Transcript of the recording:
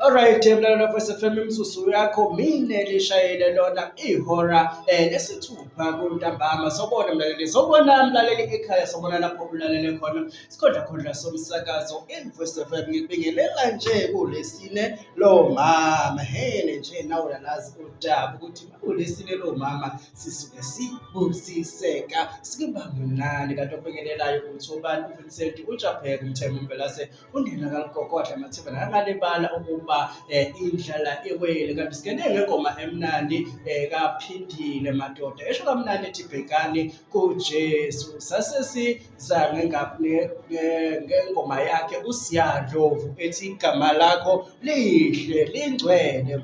Alright, mlaleli we-Voice FM, imizuzu yakho mine lishayele lona ihora lesithupha kuntambama. Sobona mlaleli, sobona mlaleli ekhaya, sobona lapho ulalele khona. Sikhondlakhondla somsakazo i-Voice FM ngikubingelela nje kulesine lo mama. Hele nje nawe uyalazi udaba ukuthi kulesine lo mama sisuke sibusiseka sikuba mnandi kanti obingelelayo uthi ubani uVincent uJapheka uMthembu Mvelase Unina kalugogodla amathimba nakangalibala ukuba indlala iwele kanti singene ngengoma emnandi kaPhindile Madoda esho kamnandi ethi bhekani kuJesu. Sase siza ngengoma yakhe uSiya Ndlovu ethi igama lakho lihle lingcwele.